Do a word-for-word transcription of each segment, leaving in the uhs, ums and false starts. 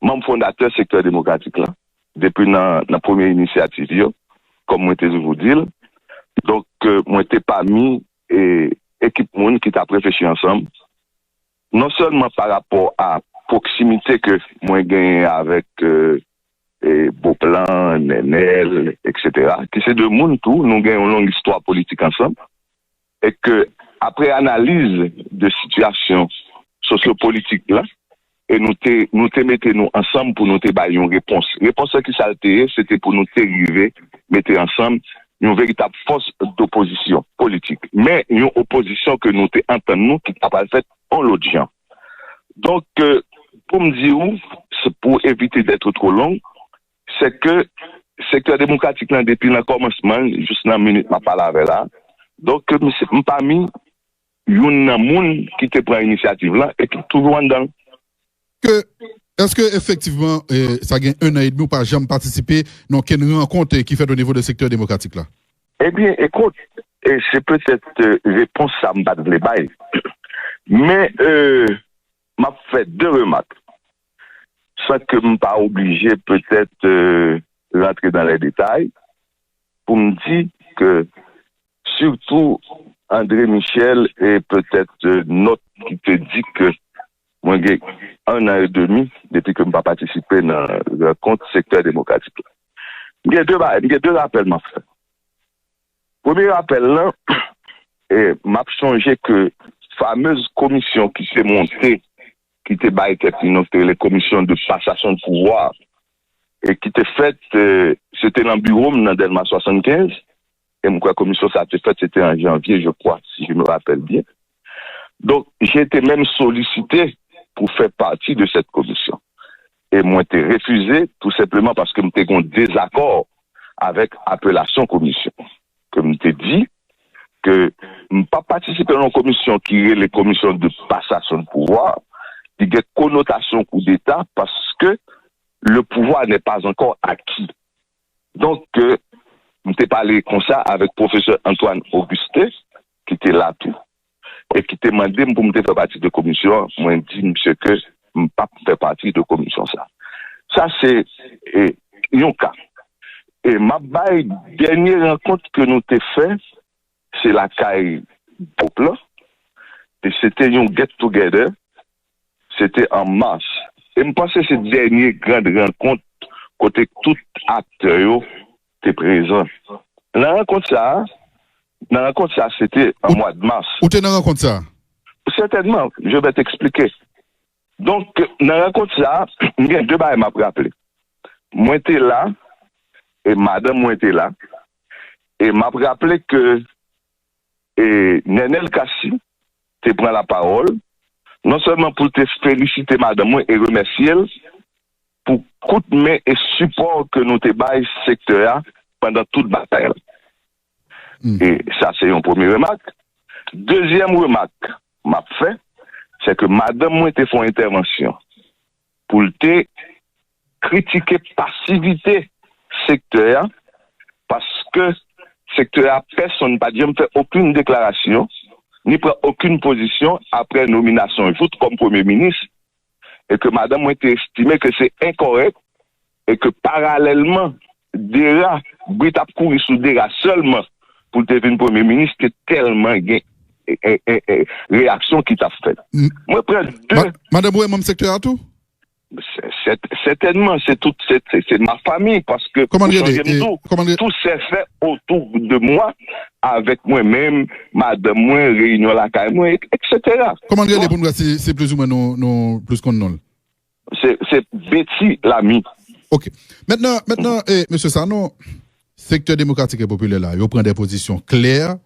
manm fondatè sektè demokratik la, depi nan, nan premye inisyativ yo, kòm mwen te toujou di l. Donk, eh, mwen te pami, eh, ekip moun ki t ap reflechi ansanm, non sèlman pa rapò a pwoksimite ke mwen genyen avèk, eh, eh, Beauplan, Nenel, etsetera, ki se de moun tou, nou gen yon long istwa politik ansanm, e ke apre analiz de sitiyasyon sosyopolitik la, e nou te, nou te mete nou ansanm pou nou te bay yon repons. Repons la ki sa l te ye, se te pou nou te rive mete ansanm yon veritab fòs dopozisyon politik. Men yon opozisyon ke nou te antann nou ki ta pral fèt yon lòt jan. Donk, eh, pou m di w, se pou evite d'être trop long, se ke sektè demokratik lan depi nan kòmansman l jis nan minit m ap pale avè la. Donk, m, se- m pami youn nan moun ki te pran inisyativ lan e ki toujou anndan l. Ke, èske efektivman, eh, sa gen un an edmi ou pa janm patisipe nan okenn rankont, eh, ki fèt o nivo de sektè demokratik la? Ebyen, ekout, e se petèt, eh, repons sa m pa t vle bay. Men, eh, m ap fè de remak, san ke m pa oblije petèt, eh, rantre nan lè detay, pou m di ke sitou André Michel e petèt, eh, nòt ki te di ke mwen gen un an edmi depi ke m pa patisipe nan rankont sektè demokratik la. M gen de bagay, m gen de rapèl m ap fè. Premye rapèl lan, eh, m ap sonje ke famez komisyon ki te monte, ki te bay tèt li non, ki te rele komisyon de pasasyon de pouvwa, e ki te fèt, eh, se te nan biwo m nan Dèlma swasannkenz, e m kwè komisyon sa te fèt, se te an janvye, je crois, si je me rappelle bien. Donc, j'ai été même sollicité pour faire partie de cette commission. E mwen te refize, tou senpleman paske m te gen yon dezakò avèk apelasyon komisyon. Ke m te di ke m pa patisipe nan yon komisyon ki rele komisyon de pasasyon de pouvwa, ki gen konotasyon koudeta, paske le pouvoir n'est pas encore acquis. Donk, eh, m te pale konsa avèk pwofesè Antoine Auguste, ki te la tou, e ki te mande m pou m te fè pati de komisyon an. Mwen di misye ke m p ap fè pati de komisyon sa. Sa se, eh, yon ka. E m ap bay dènye rankont ke nou te fè, se lakay Bob lan. E se te yon get together, se te an mas. E m panse se dènye gran rankont kote tout aktè yo te prezan. Nan rankont sa a, nan rankont sa a, se te an mwa de mas. Ou te nan rankont sa a? Sètènman, je vais t'expliquer. Donk, nan rankont sa a, m gen de bagay m ap raple. Mwen te la, e madanm mwen te la, e m ap raple ke e Nenel Cassy te pran lapawòl, non sèlman pou l te felisite madanm mwen e remèsye l pou kout men e sipò ke nou te bay sektè a pandan tout batay la. E sa se yon premye remak. Dezyèm remak m ap fè, se ke madanm mwen te fè yon entèvansyon pou l te kritike pasivite sektè a, paske sektè a, pèsonn pa t janm fè okenn deklarasyon, ni pran okenn pozisyon apre nominasyon Jouthe kòm premye minis, e ke madanm mwen te estime ke se enkòrèk, e ke paralèlman, dera, bri t ap kouri sou dera sèlman pou l te vin premye minis, te tèlman gen e, e, e, e, reyaksyon ki t ap fèt. Mwen pran de. Ma- Madanm ou e manm sektè a tou? Sè- sèt- Sètènman, se tout, se, se, se ma famille, paske Kòman ou l rele? chanje m E, tou, kòman l rele? Tout se fè otou de mwa, avèk mwen menm, madanm mwen, reyinyon lakay mwen, et- etsetera. Kòman l rele pou n wè si se plizoumwen nou, nou plis konn non l? Se, se Betty Lamy. Ok. Mentnan, mentnan, eh, mesye Sanon, sektè demokratik e popilè la, yo pran de pozisyon klè.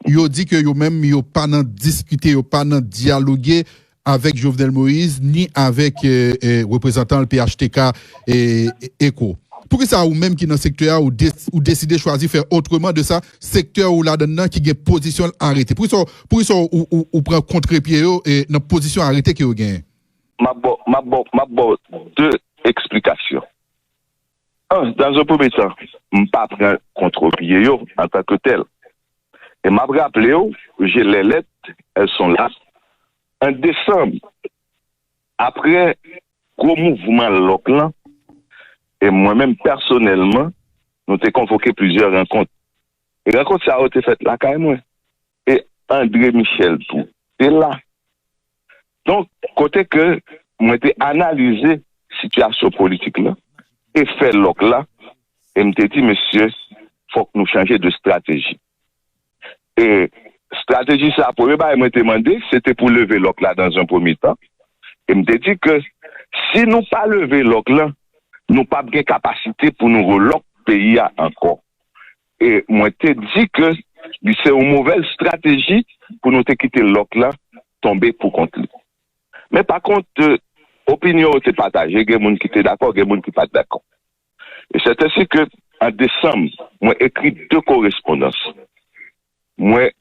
Yo di ke yo menm, yo pa nan diskite, yo pa nan dyaloge avèk Jovenel Moïse, ni avèk eh, eh, reprezantan l P H T K eh, Echo. Poukisa ou menm ki nan sektè a, ou, de, ou deside chwazi fè otreman de sa, sektè ou ladan nan ki gen pozisyon l arete? Poukisa, poukisa ou, ou, ou pran kontrepye yo eh, nan pozisyon arete ke yo genyen? M ap ba w, m ap ba w, m ap ba w de eksplikasyon. An, dans un premier temps, m pa pran kontrepye yo antanke tèl. E m ap raple w, j'ai les lettres, elles sont là. An desanm, apre gwo mouvman lòk lan, e mwen menm pèsonèlman, nou te konvoke plizyè rankont. E rankont sa yo te fèt lakay mwen. E André Michel tou te la. Donk, kote ke mwen te analize sitiyasyon politik la, efè lòk la, e m te di, mesye, fòk nou chanje de strateji. E strateji sa, premye bagay mwen te mande, se te pou leve lòk la dans un premier temps. E m te di ke si nou pa leve lòk la, nou p ap gen kapasite pou nou relòk peyi a ankò. E mwen te di ke li se yon movèz estrateji pou nou te kite lòk la tonbe pou kont li. Men pa kont, opinyon yo te pataje, gen moun ki te dakò, gen moun ki pa t dakò. E sètensi ke an desanm, mwen ekri de korespondans. Mwen,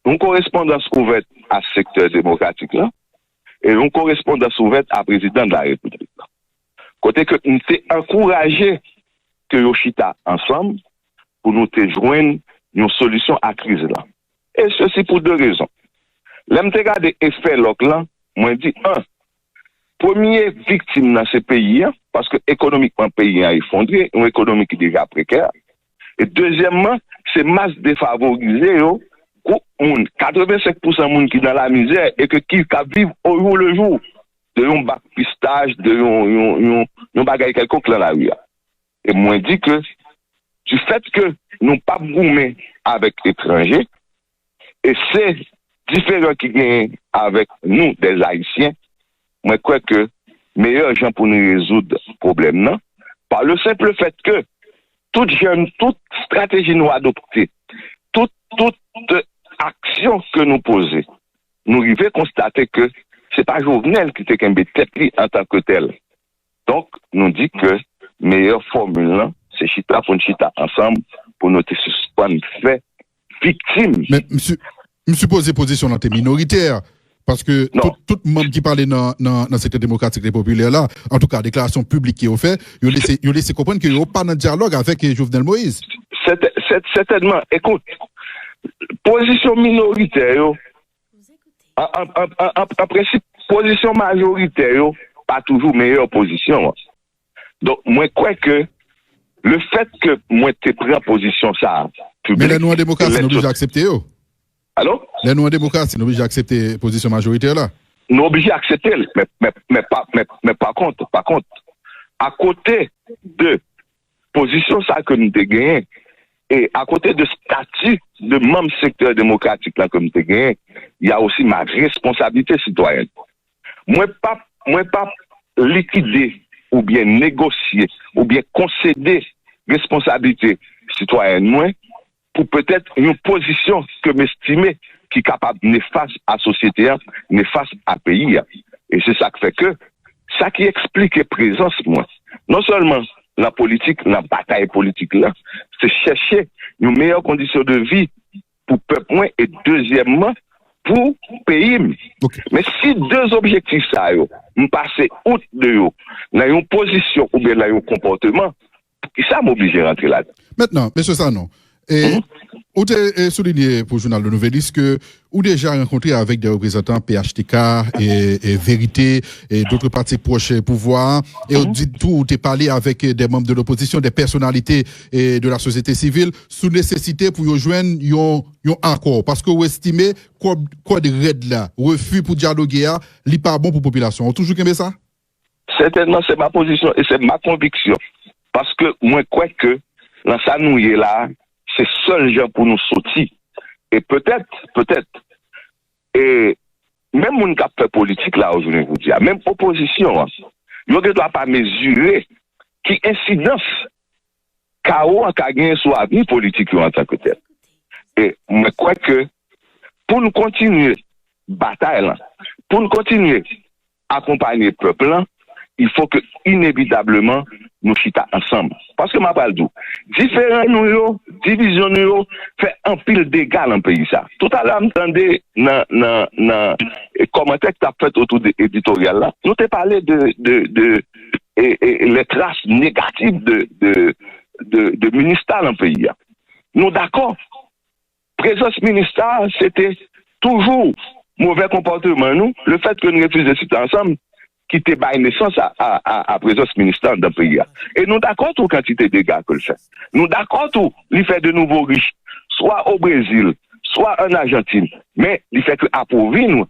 yon korespondans ouvèt a sektè demokratik la, e yon korespondans ouvèt a prezidan de la repiblik la. Kote ke m te ankouraje ke yo chita ansanm pou nou te jwenn yon solisyon a kriz la. E sesi pou de rezon. Lè m te gade efè lòk lan, mwen di, an, premye viktim nan se peyi an, paske ekonomikman peyi an efondre, yon ekonomi ki deja prekè. E dezyèmman, se mas defavorize yo, gwoup moun, katrevensenk pousan moun ki nan lamizè e ke ki ka viv o jou le jou de yon bak pistaj, de yon, yon, yon, yon bagay kèlkonk lan lari a. E mwen di ke, di fèt ke nou p ap goumen avèk etranje, e se diferan ki genyen avèk nou, dè Ayisyen, mwen kwè ke meyè jan pou nou rezoud pwoblèm nan, pa le senp fèt ke tout jèn, tout estrateji nou adopte, tout, tout aksyon ke nou poze, nou rive konstate ke se pa Jovenel ki te kenbe tèt li antanke tèl. Donk, nou di ke meyè fòmil lan, se chita pou n chita ansanm, pou nou te sispann fè viktim. Men, m si-, m sipoze pozisyon lan te minoritè, paske Non. tout, tout manm ki pale nan, nan, nan sektè demokratik e popilè la, antouka, deklarasyon piblik ke yo fè, yo lese, yo lese konprann ke yo pa nan dyalòg avèk, eh, Jovenel Moïse. Sètè-, sèt-, sètènman, ekout, pozisyon minoritè yo, an, an, an, an, an, an prensip, pozisyon majoritè yo pa toujou meyè pozisyon an. Donk, mwen kwè ke le fèt ke mwen te pran pozisyon sa a Men lè piblik, nou an demokrasi, nou lè oblije aksepte yo. Alo? Lè nou an demokrasi, nou oblije aksepte pozisyon majoritè la. Nou oblije aksepte l, men, men, men pa, men, men pa kont, pa kont, akote de pozisyon sa ke m te genyen, e akote de stati de manm sektè demokratik la ke m te genyen, il y a aussi ma responsabilité citoyenne. Mwen p ap, mwen p ap likide oubyen negosye oubyen konsede responsablite sitwayèn mwen pou petèt yon pozisyon ke m estime ki kapab nefas a sosyete a, nefas a peyi a. E se sa k fè ke sa ki eksplike prezans mwen, non sèlman nan politik, nan batay politik la, se chèche yon meyè kondisyon de vi pou pèp mwen e dezyèmman pou peyi m. Ok. Men si de objektif sa yo, m pase out de yo nan yon pozisyon oubyen nan yon konpòteman, poukisa m oblije rantre ladan? Mentnan, mesye Sanon, e, Mhm. ou te, e, soulinye pou jounal Le Nouvelliste ke ou deja rankontre avèk de reprezantan P H T K, e, e, Verite, e, dòt pati pwòch, e, pouvwa a, e ou Mhm. di tou ou te pale avèk, e, de manm de lopozisyon, de pèsonalite, e, de la sosyete sivil sou nesesite pou yo jwenn yon, yon akò, paske ou estime kòd, kòd rèd la, refi pou dyaloge a, li pa bon pou popilasyon an. Ou toujou kenbe sa? Sètènman, se ma pozisyon e se ma konviksyon. Paske mwen kwè ke nan sa nou ye la, se sèl jan pou nou soti. E petèt, petèt, e menm moun k ap fè politik la, jodi a, menm opozisyon an, yo gen dwa pa mezire ki ensidans kawo an ka genyen sou avni politik yo antanke tèl. E mwen kwè ke pou n kontinye batay lan, pou n kontinye akonpanye pèp lan, il faut que inevitableman nou chita ansanm. Paske m ap pral di w, diferan nou yo, divizyon nou yo, fè anpil dega nan peyi sa. Toutalè, m tande nan, nan, nan, e, kòmantè ki t ap fèt otou de editoryal la, nou te pale de, de, de, e, e, les traces négatives de, de, de, de minista nan peyi a. Nou dakò. Prezans minista, se te toujou movè konpòteman nou, le fèt ke n refize chita ansanm, ki te bay nesans a, a, a, a prezans minis la anndan peyi a. E nou dakò tou kantite dega ke l fè. Nou dakò tou li fè de nouvo rich, swa o Brezil, swa ann Ajantin, men li fè ke apwovi nou.